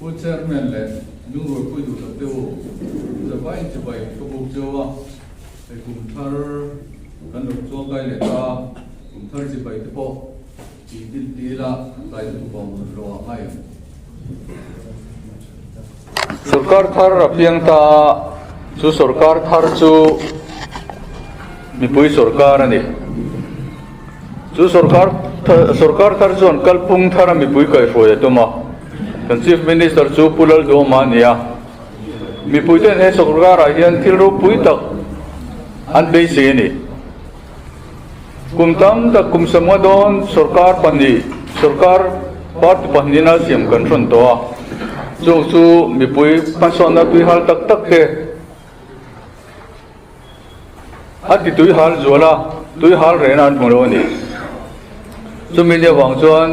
Pu Chairman leh Lungrualpui duhtak te u, zavai chibai ka buk cheu a, hei kum thar kan lo chuangkai leh ta, kum thar chibai te pawh tih dil dil a tlai lutuk awm lo ah ngai ang. Sorkar thar a piang ta a, chu sorkar thar chu mipui sorkar a ni. Chu sorkar sorkar thar chuan kalphung thara mipui kaihhruai a tum a, kan Chief Minister chu Pu Lalduhawma a ni a. Mipuiten he sorkarah hian thil ropui tak an beisei a ni. Kum tam tak kum samnga dawn sorkar pahnih sorkar party pahnihna siam kan hrawn tawh a, chung chu mipui hmasawnna tuihal tak tak te, A ti tui hal zual a, tui hal rehna an hmu lo a ni. Chumi ni avang chuan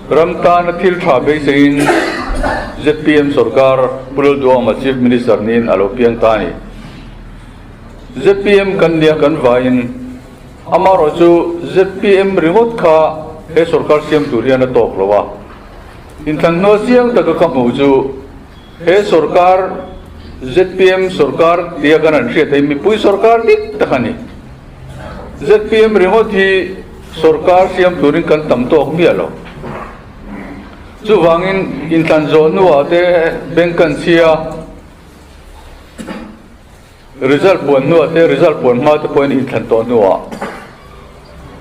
ram tana thil tha beiseiin zpm sorkar Pu Lalduhawma Chief Minister niin a lo piang ta a ni. Zpm kan nia kan vaiin amaherawhchu zpm ringawt kha he sorkar siam tur hian a tawk lo a. Inthlanhnuai chiang taka ka hmuh chu He sorkar, zpm sorkar tia kan han hriat hi mipui sorkar dik tak a ni. Zpm ringawt hi sorkar siam turin kan tam tawk miah lo. Chuvangin inthlan zawh hnuah te bank kan chhia, result puan hnuah te, result puan hma te pawhin inthlan tawh hnuah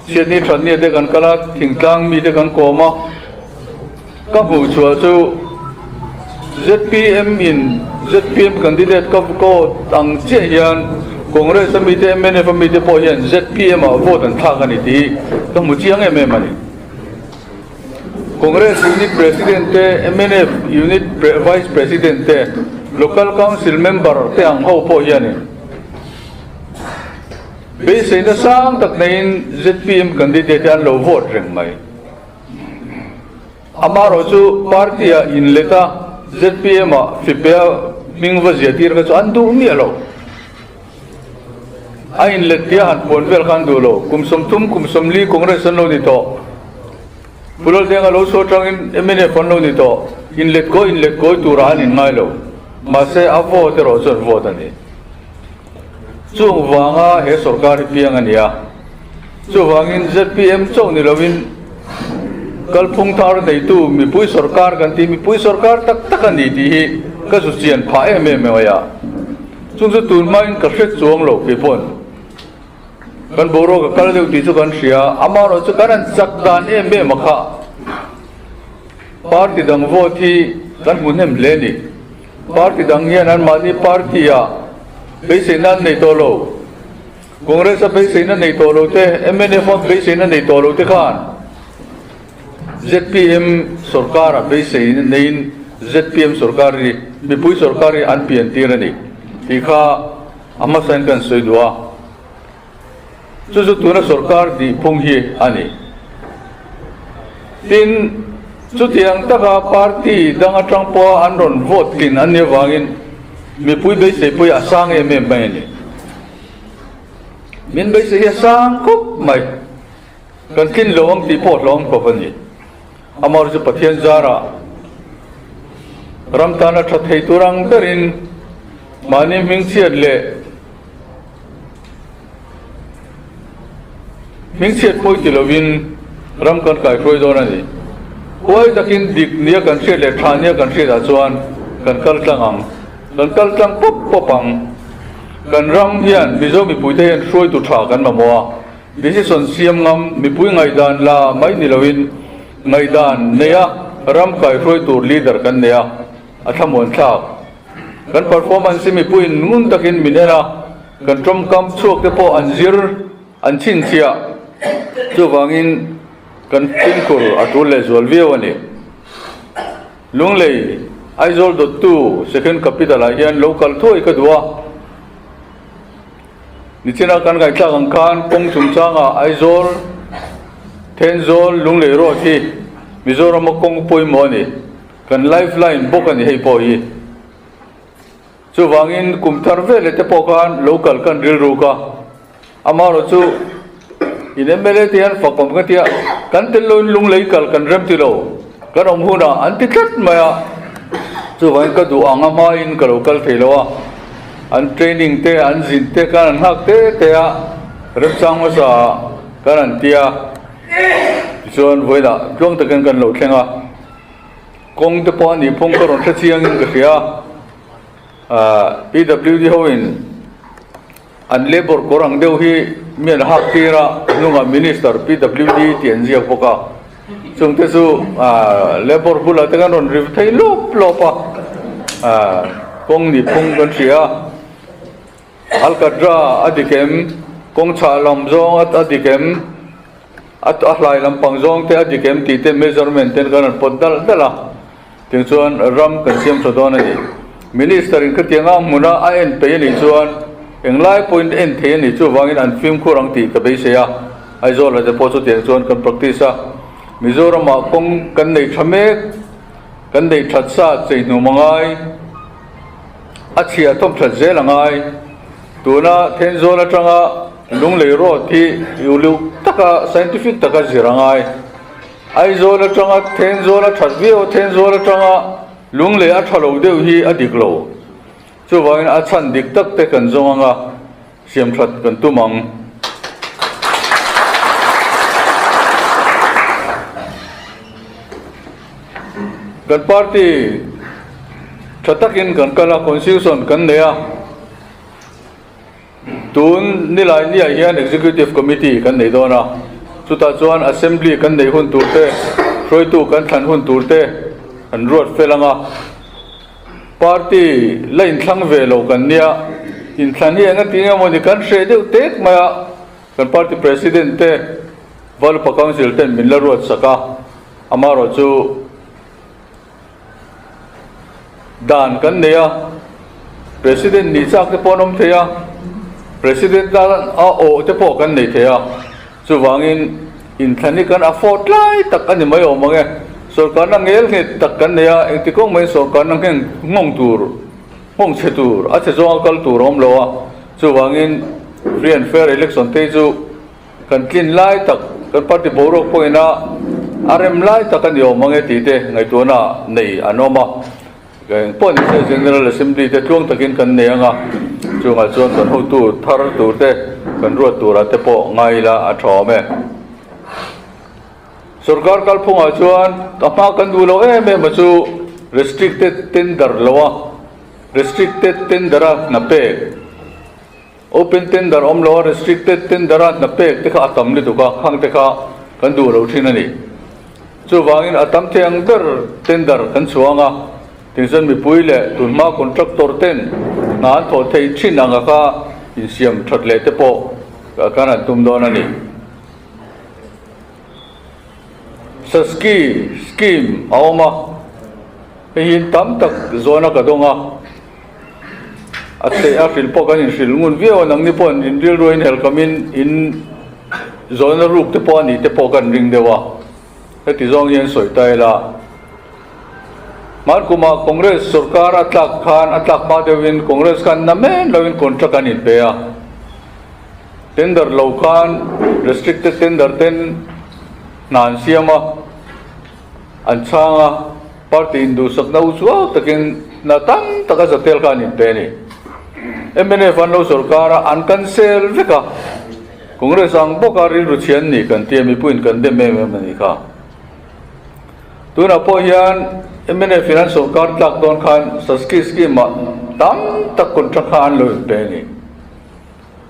chhiatni thatnia te kan kal a, thingtlang mite kan kawm a, ka hmuh chhuah chu zpm in zpm candidate ka vote ang chiah hian Congress a mite mnf a mite pawh hian zpm ah vote an thlak a ni tih hi ka hmu chiang em em a ni. Congress Unit President te, mnf Unit Vice President te, Local Council Member te ang ho pawh hianin beiseina sang tak neiin zpm candidate te an lo vote reng mai. Amaherawhchu party ah inlet a zpm ah fipea hming va zia tir kha chu an duh miah lo. A inlet tia han puan vel kha an duh lo. Kum 30, kum 40 Congress an lo ni tawh. Pu Laldenga lo saw atangin mnf an lo ni tawh. Inlet kawi inlet kawi turah an inngai lo. Mahse a vote erawh chuan vote a ni. Chung vanga he sorkar hi piang a ni a. Chuvangin zpm chauh ni lovin kalphung thar neitu mipui sorkar kan tih mipui sorkar tak tak a ni tih hi ka zu chian phah em em mai a. Chung chu tun hmain ka hre chuang lo kei pawn kan boruak a kal deuh tih chu kan hria a, amaherawhchu kan han chak dan em em a kha party dang vote hi kan hmu hnem hle a ni. Party dang hian anmahni party ah beiseina an nei tawh lo. Congress a beiseina nei tawh lo te, mnf a beiseina nei tawh lo te khan zpm sorkar a beisei neiin zpm sorkar hi mipui sorkar hi an pian tir a ni tih kha a hmasain kan sawi duh a. Chu chu tuna sorkar tihphung hi a ni. Tin, chutiang taka party dang atang pawha an rawn vote tlin an nih avangin mipui beisei pawh hi a sang em em mai a ni. Min beisei hi a sang khawp mai. Kan tlin lo ang tih pawh hlawm khawp a ni. Amaherawhchu chu Pathian zarah ram tana tha thei tur ang berin mahni hmingchhiat leh Hmingchhiat pawi ti lovin ram kan kaihruai dawn a ni. Huai takin dik nia kan hriat leh tha nia kan hriatah chuan kan kal tlang ang. Kan kal tlang pawp pawp ang. Kan ram hian Mizo mipuite hian hruaitu tha kan mamawh a. Decision siam ngam mipui ngaihdan la mai ni loin ngaihdan neia ram kaihruai tur leader kan nei a, a thlamuan thlak. Kan performance hi mipuiin ngun takin min en a, kan tawngkam chhuak te pawh an zir, an chhinchhiah. Chuvangin kan fimkhur a tul lehzual viau a ni. Lunglei, Aizawl dawttu second capital ah hian lo kal thuai ka duh a. Nichina kan ngaihthlak ang khan kawng chungchangah Aizawl, Thenzawl, Lunglei road hi Mizorama kawng pawimawh a ni. Kan life line bawk a ni hei pawh hi. Chuvangin kum thar veleh te pawh khan lo kal kan rilruk a, amaherawh chu in mla te hian fak awm ka tia, kan tel loin lunglei kal kan rem ti lo, kan awm hunah an ti tlat mai a. Chuvangin ka duh ang a hmain ka lo kal thei lo a, an training te an zin te khan an nghak te te a, remchang hmasa kan an ti a, tichuan vawiinah tluang takin kan lo thleng a, kawng te pawh a nih phung ka rawn hre chiangin ka hria a, PWD hoin An labour kawr ang deuh hi mi an hak tir a, hnungah Minister PWD tih an ziak bawk a, chungte chu labour bulah te kan rawn ri thei lawp lawp a, kawng ni phung kan hria a, Alkatra a dik em, kawng chhah lam zawng a dik em, a hlai lampang zawng te a dik em tih te measurement ten kan rawn pawt dalh dalh a. Tiang chuan ram kan siam tha dawn a ni. Minister in khatianga hmuna a en peih a nih chuan englai pawhin en thei a nih chuvangin an fimkhur ang tih ka beisei a. Aizawl ah te pawh chutiang chuan kan practice a. Mizoram ah kawng kan nei tha mek, kan nei that sa chei hnum a ngai, a chhia thawm that zel a ngai. Tuna Thenzawl atanga Lunglei road hi uluk taka scientific taka zir a ngai. Aizawl atanga Thenzawl a that viau a, Thenzawl atanga Lunglei a tha lo deuh hi a dik lo. Chuvangin a chhan dik tak te kan zawng anga siam that kan tum ang. Kan party tha takin kan kal a, constitution kan nei a. Tun nilai niah hian Executive Committee kan nei dawn a, chutah chuan Assembly kan neih hun tur te, hruaitu kan thlan hun tur te an ruat fel ang a. Party la inthlang ve lo kan nia, inthlan hi eng a ti nge mawni kan hreh deuh tek mai a, kan party President te Valupa Council ten min la ruat sak a, amaherawhchu, Dan kan nei a, President nih chak te pawh an awm thei a, President tan a awh te pawh kan nei thei a, chuvangin inthlan hi kan afford lai tak a ni mai awm ang e. Sorkarna ngel nghet tak kan nei a, engti kawng maiin sorkarna ngheng nghawng tur, nghawng chhe tur, a chhe zawnga kal tur a awm lo a, chuvangin free and fair election te hi chu Kan tlin lai tak, kan party boruak pawhin a a rem lai tak a ni awm ang e tih te ngaihtuahna nei an awm a. Eng pawh ni se General Assembly te tluang takin kan nei ang a, chungah chuan kan hotu thar tur te kan ruat turah te pawh ngai ila a tha awm e. Sorkar kalphungah chuan a hma kan duh loh em em a chu restricted tender lo a, restricted tender a hna pek. Open tender awm lo a, restricted tender a hna pek te kha a tam lutuk a, khang te kha kan duh lo thin a ni. Chuvangin a tam thei ang ber tender kan chhuang a, tichuan mipui leh tunhma contractor ten hna an thawh theih thin anga kha insiam that leh te pawh kan han tum dawn a ni. Saski scheme a awm a, hei hi tam tak zawna ka dawng a. A chhe a hrilh pawh kan inhrilh ngun viau a, nangni pawh in rilru a inhelh in in zawhna ruk te pawh a nih te pawh kan ring deuh a, heti zawng hian sawi ta ila. Hman kumah Congress sorkar a tlak khan a tlak hma deuhin Congress khan na men loin contract an inpe a, tender lo khan restricted tender ten hna an siam a. An chhang a, party induhsakna u chuau takin hna tam tak a zatel kha an inpe a ni. Mnf an lo sorkar a, an cancel vek a, Congress ang bawka rilru chhia an ni kan tia mipuiin kan dem em em a ni kha. Tunah pawh hian mnf in an sorkar tlak dawn khan Saski scheme ah tam tak contract kha an lo inpe a ni.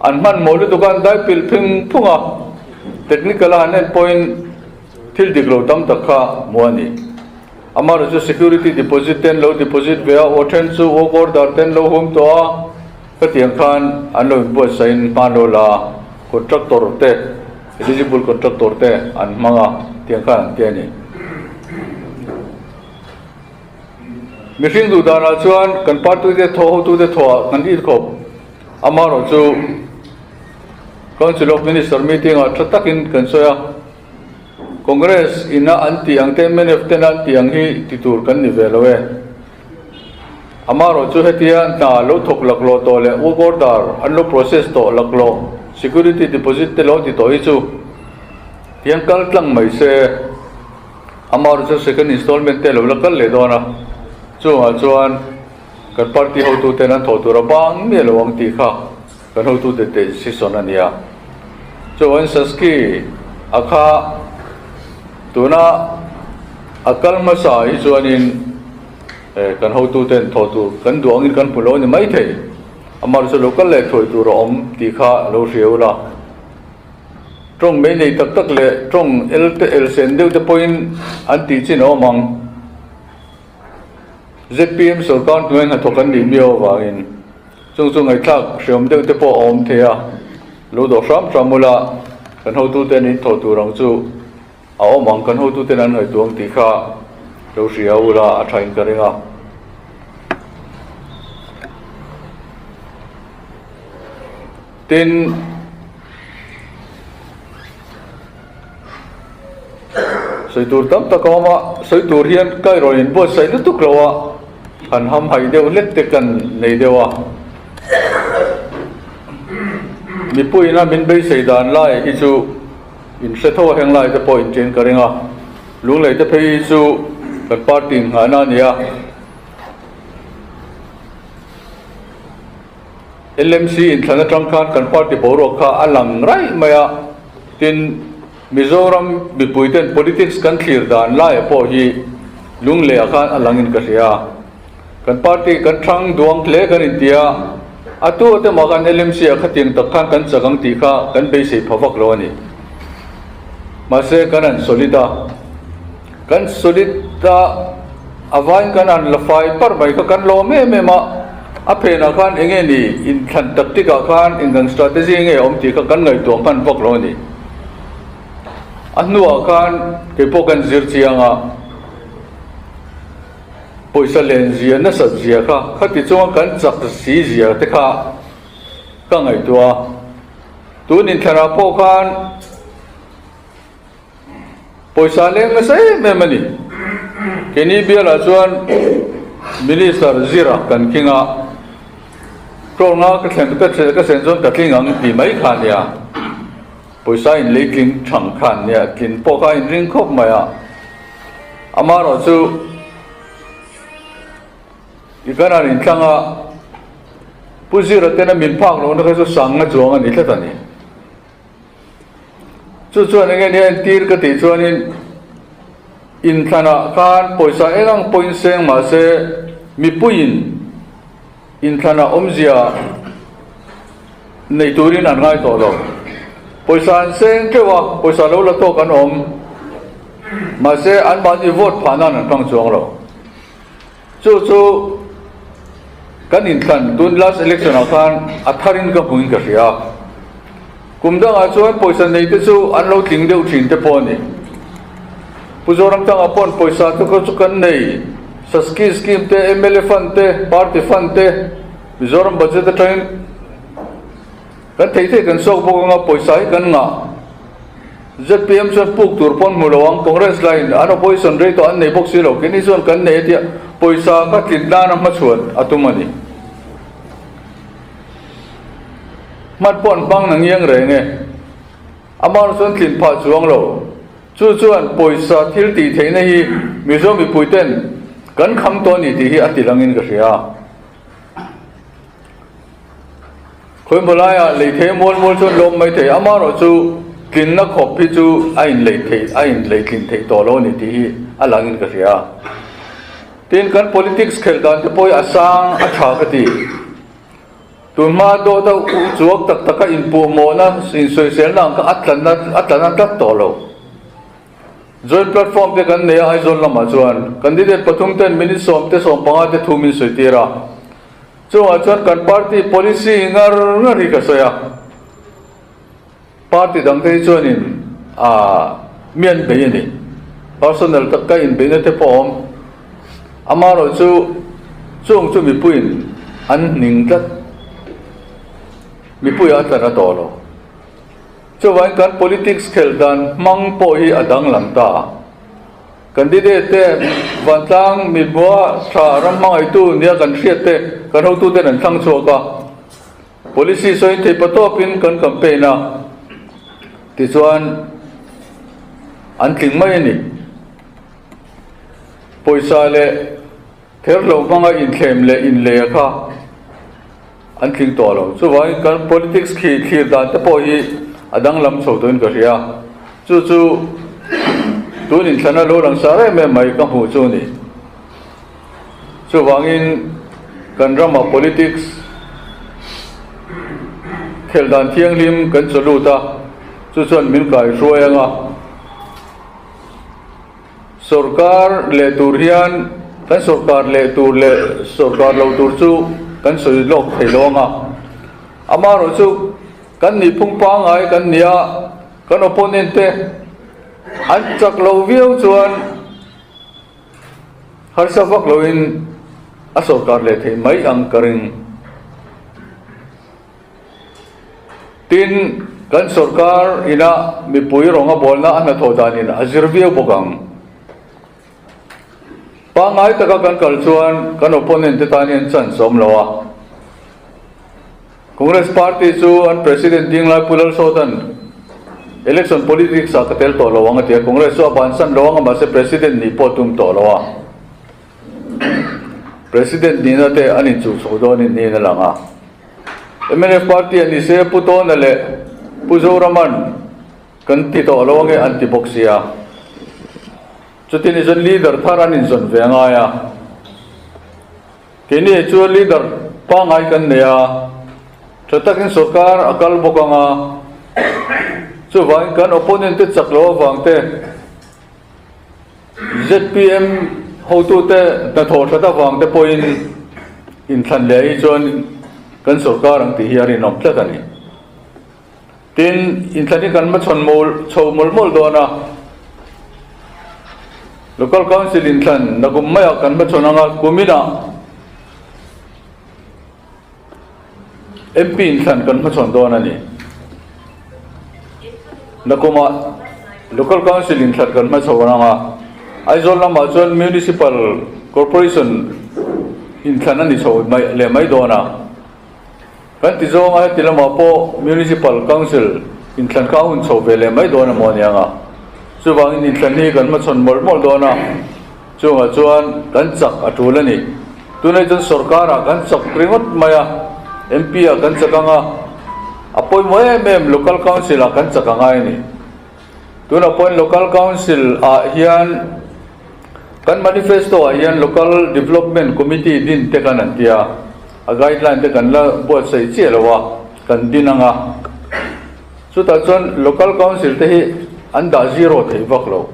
An hmanhmawh lutuk a, an dai pilh phing phung a, technical a han en pawhin Thil dik lo tam tak kha hmuh a ni. Amaherawhchu chu security deposit te an lo deposit ve a, aw then chu work order te an lo hum tawh a, khatiang khan an lo inbuatsahin hma an lo la a, contractor te, eligible contractor te an hmang a, tiang khan an ti a ni. Mihring duh danah chuan kan party te thawh hotute thawhah kan it khawp. Amaherawhchu Council of Minister meeting ah tha takin kan sawi a. Congress ina an tih ang te mnf tena an tih ang hi ti tur kan ni ve lo e. Amaherawhchu hetia hna lo thawk laklawh tawh leh work order an lo process tawh laklawh security deposit te lo ti tawh hi chu tiang kal tlang mai se. Amaherawhchu second installment te lo la kal leh dawn a. Chungah chuan kan party hotuten an thawh tur a bang miah lo ang tih kha kan hotute decision a nia. Chuan Saski a kha tuna a kal hmasa hi chuanin kan hotuten thawh tur kan duh angin kan hmu lo a ni maithei. Amah chu lo kal leh thuai tur a awm tih kha lo hria ula. Tawng mai nei tak tak leh tawng el te el sen deuh te pawhin an tih chin a awm ang. Zpm sorkar hnuai hnathawk an nih miau avangin chung chu ngaihthlak hreawm deuh te pawh a awm thei a. Lo dawh hram hram ula kan hotute an inthawh tur ang chu a awm ang kan hotuten an ngaihtuah ang tih kha lo hria ula a thain ka ring a. Tin, sawi tur tam tak a awm a, sawi tur hian ka rawn inbuatsaih lutuk lo a, han hamhaih deuh hlek te kan nei deuh a. Mipuiin a min beisei dan lai hi chu in hre tho a, heng lai te pawh inchen ka ring a, Lunglei te phei hi chu kan party innghahna a ni a. LMC inthlan atang khan kan party boruak kha a lang raih mai a, tin Mizoram mipui ten politics kan thlir dan laia pawh hi lungleh ah khan a langin ka hria. Kan party kan thang duang hle kan inti a, a tu ate mah khan LMC ah khatiang tak khan kan chak ang tih kha kan beisei pha vak lo a ni. Mahse kan han solid a, kan solid a a vain kan han la fai par mai kha kan lawm em em a, a phenah khan eng nge ni inthlan tactic ah khan enggang strategy nge awm tih kha kan ngaihtuah hman vak lo a ni. A hnuah khan kei pawh kan zir chiang a, pawisa len zia nasat zia kha khati chunga kan chak si zia te kha ka ngaihtuah a, tun inthlanah pawh khan Pawisa leng nasa em em a ni. Keini bialah chuan Minister zira kan khing a, Tlawnga ka thlen ka ka sen chuan ka tling ang tih mai kha a nia. Pawisa in lei tling thang kha an nia, tlin pawh kha a inring khawp mai a. Amaherawhchu i kan han inthlang a, Pu Zira tena min phak lohna kha chu sanga chuang a ni tlat a ni. Chu chuan enge nia entir ka tih chuanin inthlanah khan pawisa eng ang pawhin seng mahse mipuiin inthlanah awmzia nei turin an ngai tawh lo. Pawisa an seng teuh a, pawisa lo la tawk an awm mahse anmahni vote phah nan an hmang chuang lo. Chu chu kan inthlan tun last election ah khan a tharin ka hmuin ka hria. Kum dangah chuan pawisa nei te chu an lo tling deuh thin te pawh a ni. Pu Zoramthanga pawn pawisa te chu kan nei, Saski scheme te, mla fund te, party fund te, Mizoram budget atangin kan thei thei kan sawk bawk anga pawisa hi kan ngah. Zpm chuan puk tur pawn hmu lo ang, Congress lain an opposition rei tawh an nei bawk si lo, keini chuan kan nei a tia pawisa ka tlit nana hmachhuan a tum a ni. Hman pawh an hmang na ngiang reng e. Amah chuan tlin phah chuang lo. Chu chuan pawisa thil tih theihna hi Mizo mipui ten kan kham tawh a ni tih hi a ti langin ka hria. Khawimaw laiah lei thei mual mual chuan lawm mai thei, amaherawh chu tlinna khawp hi chu a inlei thei a inlei tlin theih tawh lo a ni tih hi a langin ka hria. Tin, kan politics khelh dan te pawh hi a sang a tha ka ti. Tunhma dawt a uchuak tak taka inpuhmawhna insawiselna ang kha a tlanna a tlanna tlat tawh lo. Joint platform te kan nei a Aizawl lamah chuan candidate pathum ten minute sawm te sawm panga te thu min sawi tir a. Chungah chuan kan party policy ngar ngar hi ka sawi a, party dangte hi chuanin aah mi an bei a ni, personal tak ka inbeihna te pawh a awm, amaherawh chu chung chu mipuiin an hning tlat, mipuiah a tla na tawh lo. Chuvangin kan politics khelh dan hmang pawh hi a danglam ta. Candidate te vantlang mihmua tha ram hmangaihtu nia kan hriat te kan hotuten an thlang chhuak a, policy sawiin thei patawpin kan campaign a, tichuan an tling mai a ni. Pawisa leh. Therhlo hmanga inthlem leh inlei a kha an tling tawh lo. Chuvangin kan politics khi thlir dan te pawh hi a danglam chho tawhin ka hria. Chu chu tun inthlana lo lang sar em em mai ka hmuh chu a ni. Chuvangin kan rama politics khelh dan thianghlim kan chaw lut a, chu chuan min kaihruai ang a. Sorkar leh tur hian kan sorkar leh tur leh sorkar lo tur chu kan sawi lawk thei lo ang a. Amaherawhchu kan nihphung pangngai kan nia, kan opponent te an chak lo viau chuan harsa vak loin a sorkar leh thei mai ang ka ring. Tin, kan sorkar ina mipui rawnga bawlna a hnathawh danin a zir viau bawk ang. Pangngai taka kan kal chuan kan opponent te tan hian chance a awm lo a. Congress party chu an president ding lai Pu Lalsawta'n election politics ah ka tel tawh lo ang a ti a, Congress chu a bansan lo ang a mahse president nih pawh a tum tawh lo a. President nihna te an inchuh chho dawnin niin a lang a. Mnf party a ni se Pu Tawna leh Pu Zoraman kan ti tawh lo ange an ti bawk sia. Chuti ni chuan leader thar an inzawn ve angai a. Keini hi chuan leader pangngai kan nei a, tha takin sorkar a kal bawk ang a. Chuvangin kan opponent te chak loh avang te, Zpm hotute hnathawh that avang te pawhin inthlan leh hi chuan kan sorkar ang tih hi a rinawm tlat a ni. Tin, inthlan hi kan hmachhawn mawl chho mawlh mawlh dawn a, Local Council inthlan nakum maiah kan hmachhawn ang a, kuminah MP inthlan kan hmachhawn dawn a ni. Nakumah Local Council inthlan kan hmachhawn ang a, Aizawl lamah chuan Municipal Corporation inthlan a ni chho mai leh mai dawn a. Kan ti zawng a, heti lamah pawh Municipal Council inthlan kha a hun chho ve leh mai dawn emaw a ni ang a. Chuvangin inthlan hi kan hmachhawn mawlh mawlh dawn a. Chungah chuan kan chak a tul a ni. Tunah chuan sorkarah kan chak ringawt mai a, MP ah kan chak ang a, a pawimawh em em Local Council ah kan chak a ngai a ni. Tunah pawhin Local Council ah hian kan manifesto ah hian Local Development Committee din te kan an ti a, a guideline te kan la buatsaih chiah lo a, kan din ang a. Chutah chuan Local Council te hi an dah zero theih vak lo.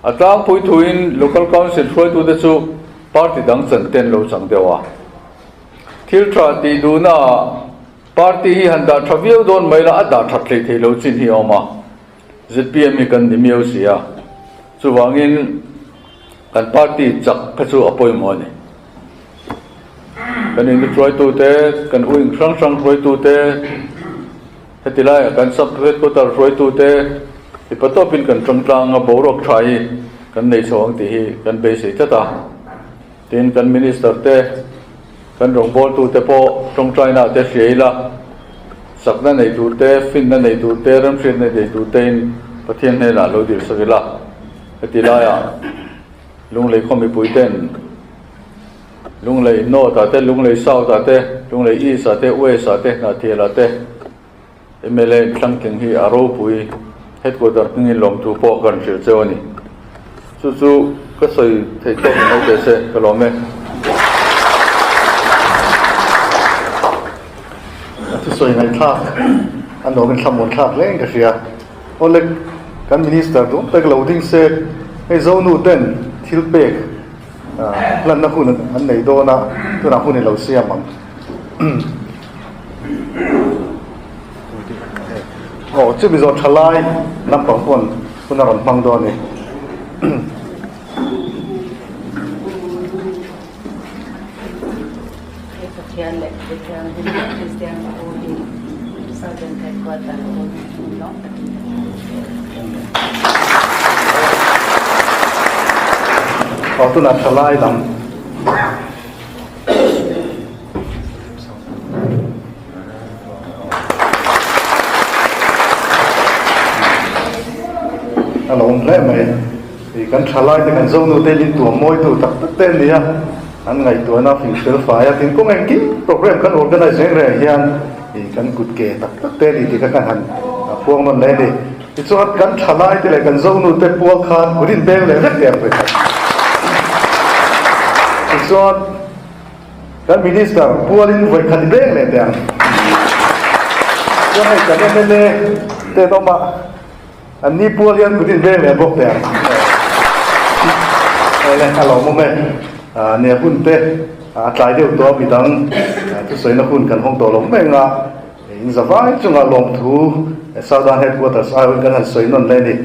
A tlangpui thuin Local Council hruaitute chu party dang chan ten lo chang deuh a. Thil tha tih duhnaah party hi han dah tha viau dawn mai la a dah that hlei thei lo chin hi a awm a. Zpm hi kan ni miau si a. Chuvangin kan party chak kha chu a pawimawh a ni. Kan inhruaitute, kan wing hrang hrang hruaitute, Heti laiah kan sub headquarter hruaitute tipa tawpin kan tawngtlang a, boruak tha hi kan nei chho ang tih hi kan beisei tlat a. Tin, kan minister te, kan rawngbawltute pawh tawngtaina te hria ila, chakna nei tur te, finna nei tur te, remhriatna nei tur tein Pathian hnenah lo dilsak ila. Heti laiah Lunglei khaw mipui ten, Lunglei North ah te, Lunglei South ah te, Lunglei East ah te, West ah te, Hnahthial ah te mla in thlangtling hi a ropui headquarter hmingin lawmthu pawh kan hrilh cheu a ni. Chu chu ka sawi theih tawk in lo teh se ka lawm e. A thusawi ngaihthlak a nuam in thlamuan thlak hle in ka hria. Awle kan minister duh tak lo ding se hei Zonu ten thil pek Hlanna hun an nei dawn a, tunah hun i lo siam ang. Aw, chumi zawh tha lai lampang pawn hun a rawn hmang dawn a ni. Pathian leh Thianghlim leh Kristian Pu hi Southern Headquarter a awm lawm takin ka hria. Aw tunah thalai lam. A lo awm hle mai. Kan thalai te kan zonu te min tuam mawi tu tak tak te an ni a. An ngaihtuahna fing fel fai a, tin kawng engkim program kan organize reng reng hian ih kan kut ke tak tak te a ni tih kha kan han phuang nawn leh a ni. Tichuan kan thalai te leh kan zonu te pual khan kut in beng leh vek teh ang vawikhat. Tichuan kan minister pualin vawikhat i beng leh teh ang. Chuan hei kan mla te an awm a. An ni pual hian kut in veng leh bawk teh ang. Awle a lawmawm e. Nia hun te a tlai deuh tawh a midang thusawina hun kan hawng tawh lo mai anga in zavai chunga lawmthu Southern Headquarters aiawhin kan han sawi nawn leh a ni.